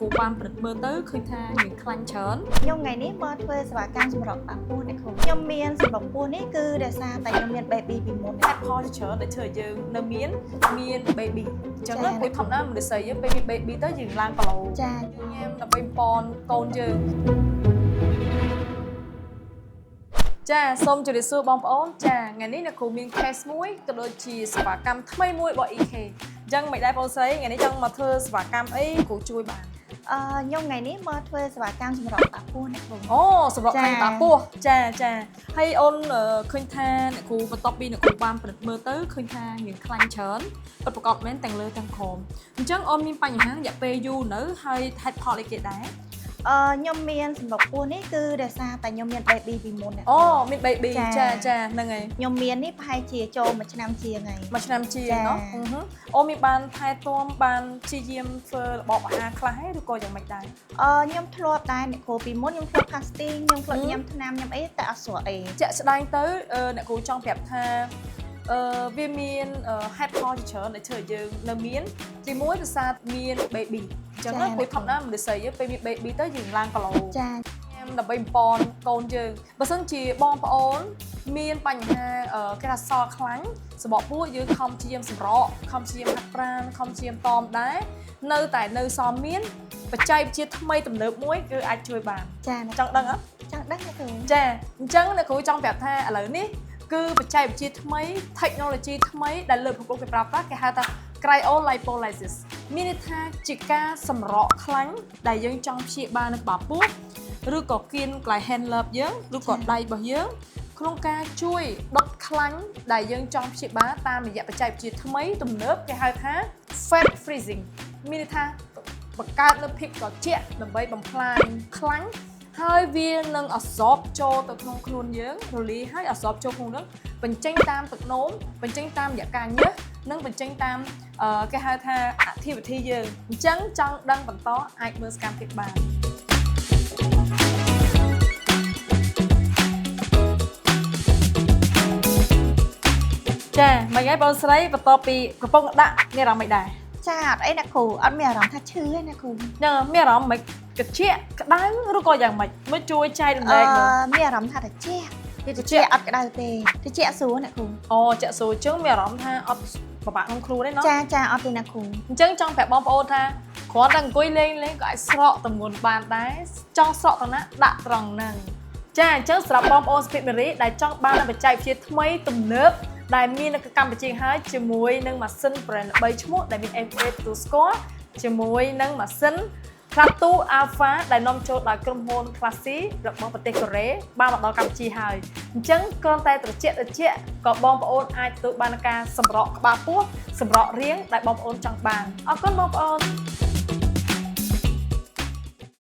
គូបានពិនិត្យមើលទៅឃើញថាមានខ្លាញ់ច្រើន ខ្ញុំថ្ងៃនេះមកធ្វើសេវាកម្មសម្រក់បាក់ពោះអ្នកគ្រូខ្ញុំមានសម្រក់ពោះនេះគឺដោយសារតែខ្ញុំមាន baby ពីមុន ហេតុផលជាច្រើនដែលធ្វើឲ្យយើងនៅមាន baby អញ្ចឹងណា ចា៎ ព្រោះធម្មតាមនុស្សស្រីយើងពេលមាន baby ទៅយើងឡើងគីឡូ ចា ញ៉ាំដើម្បីប៉នកូនយើងចាសូមជម្រាបសួរបងប្អូនចាថ្ងៃនេះអ្នកគ្រូមាន case មួយក៏ដូចជាសេវាកម្មថ្មីមួយរបស់ EK អញ្ចឹងមិនដែរបងស្រីថ្ងៃនេះចង់មកធ្វើសេវាកម្មអីគ្រូជួយបាន ខ្ញុំថ្ងៃនេះមកធ្វើសេវាកម្មសម្រក់បាក់ពោះអ្នកគ្រូ អូសម្រាប់ ចា ខ្លាញ់បាពោះចាចាហើយអូនឃើញថាអ្នកគ្រូបន្ទាប់ពីអ្នកគ្រូបានពិនិត្យមើលទៅឃើញថាមានខ្លាញ់ច្រើនពិតប្រាកដមែនទាំងលើទាំងក្រោមអញ្ចឹងអូនមានបញ្ហារយៈពេលយូរនៅហើយហេតុផលអីគេដែរ ខ្ញុំមានសម្រក់ពោះនេះគឺដោយសារតែខ្ញុំមាន baby ពីមុនអ្នកគ្រូ អូមាន baby ចា ចាចាហ្នឹងហើយ ខ្ញុំមាននេះប្រហែលជាចូលមួយឆ្នាំជាងហើយ មួយឆ្នាំជាង ចា เนาะអឺហឹមអូនមានបានថែទាំបានព្យាយាមធ្វើរបបអាហារខ្លះហើយឬក៏យ៉ាងម៉េចដែរ ខ្ញុំធ្លាប់ដែរអ្នកគ្រូពីមុនខ្ញុំធ្លាប់ fasting ខ្ញុំធ្លាប់ញ៉ាំថ្នាំញ៉ាំអីតែអត់ស្រកអី ជាក់ស្ដែងទៅអ្នកគ្រូចង់ប្រាប់ថាវាមានហេតុផលជាច្រើនដែលធ្វើឲ្យយើងនៅមានទីមួយដោយសារមាន baby អញ្ចឹងណាព្រោះធម្មតាមនុស្សស្រីយើងពេលមាន baby ទៅយើងឡើងគីឡូ ចា ញ៉ាំដើម្បីបំពន់កូនយើងបើសិនជាបងប្អូនមានបញ្ហាគេថាសល់ខ្លាញ់សម្បកពោះយើងខំព្យាយាមសម្រកខំព្យាយាមហាត់ប្រាណខំព្យាយាមតមដែរនៅតែនៅសល់មានបច្ចេកវិទ្យាថ្មីទំនើបមួយគឺអាចជួយបាន ចាអ្នក ចង់ដឹងអត់ ចង់ដឹងអ្នកគ្រូ ចាអញ្ចឹងអ្នកគ្រូចង់ប្រាប់ថាឥឡូវនេះគឺបច្ចេកវិទ្យាថ្មី technology ថ្មីដែលលើពិភពលោកគេប្រើប្រាស់គេហៅថា cryolipolysis មានន័យថាជាការសម្រកខ្លាញ់ដែលយើងចង់ព្យាបាលនៅក្បាលពោះឬក៏គៀនកន្លែង hand love យើងឬក៏ដៃរបស់យើងក្នុងការជួយដុតខ្លាញ់ដែលយើងចង់ព្យាបាលតាមរយៈបច្ចេកវិទ្យាថ្មីទំនើបគេហៅថា fat freezing មានន័យថាបង្កើតនូវភាពត្រជាក់ដើម្បីបំផ្លាញខ្លាញ់ហើយវានឹង absorb ចូលទៅក្នុងខ្លួនយើងរលាយហើយ absorb ចូលក្នុងនឹងបញ្ចេញតាមទឹកនោមបញ្ចេញតាមរយៈការញើសនិងបញ្ចេញតាមគេហៅថា activity យើងអញ្ចឹងចង់ដឹងបន្តអាចមើលសកម្មភាពបានចាមិនហើយបងស្រីបន្ទាប់ពីកំពុងដាក់មានអារម្មណ៍មិនដែរ ចាអត់អីអ្នកគ្រូអត់មានអារម្មណ៍ថាឈឺទេអ្នកគ្រូ ហ្នឹងមានអារម្មណ៍មិនកាជាក់ក្តៅឬក៏យ៉ាងម៉េចមើលជួយចែករំលែកមើល មានអារម្មណ៍ថាត្រជាក់វាត្រជាក់អត់ក្តៅទេត្រជាក់ស្រួលអ្នកគ្រូ អូចាក់ស្រួលចឹងមានអារម្មណ៍ថាអត់ពិបាកក្នុងខ្លួនទេណោះ ចាចាអត់ទេអ្នកគ្រូ អញ្ចឹងចង់ប្រាប់បងប្អូនថាគ្រាន់តែអង្គុយលេងលេងក៏អាចស្រកទម្ងន់បានដែរចង់ស្រកត្រង់ណាដាក់ត្រង់ហ្នឹងចាអញ្ចឹងសម្រាប់បងប្អូនសុភាពនារីដែលចង់បាននូវបច្ចេកវិទ្យាថ្មីទំនើបដែលមាននៅកម្ពុជាហើយជាមួយនឹងម៉ាស៊ីន brand ល្បីឈ្មោះដែលមាន FDA ទទួលស្គាល់ជាមួយនឹងម៉ាស៊ីន Class2 Alpha ដែលនាំចូលដោយក្រុមហ៊ុន Classy របស់ប្រទេសកូរ៉េបានមកដល់កម្ពុជាហើយអញ្ចឹងគ្រាន់តែត្រជាក់ត្រជាក់ក៏បងប្អូនអាចទទួលបានការសម្រកក្បាលពោះសម្រករាងដែលបងប្អូនចង់បានអរគុណបងប្អូន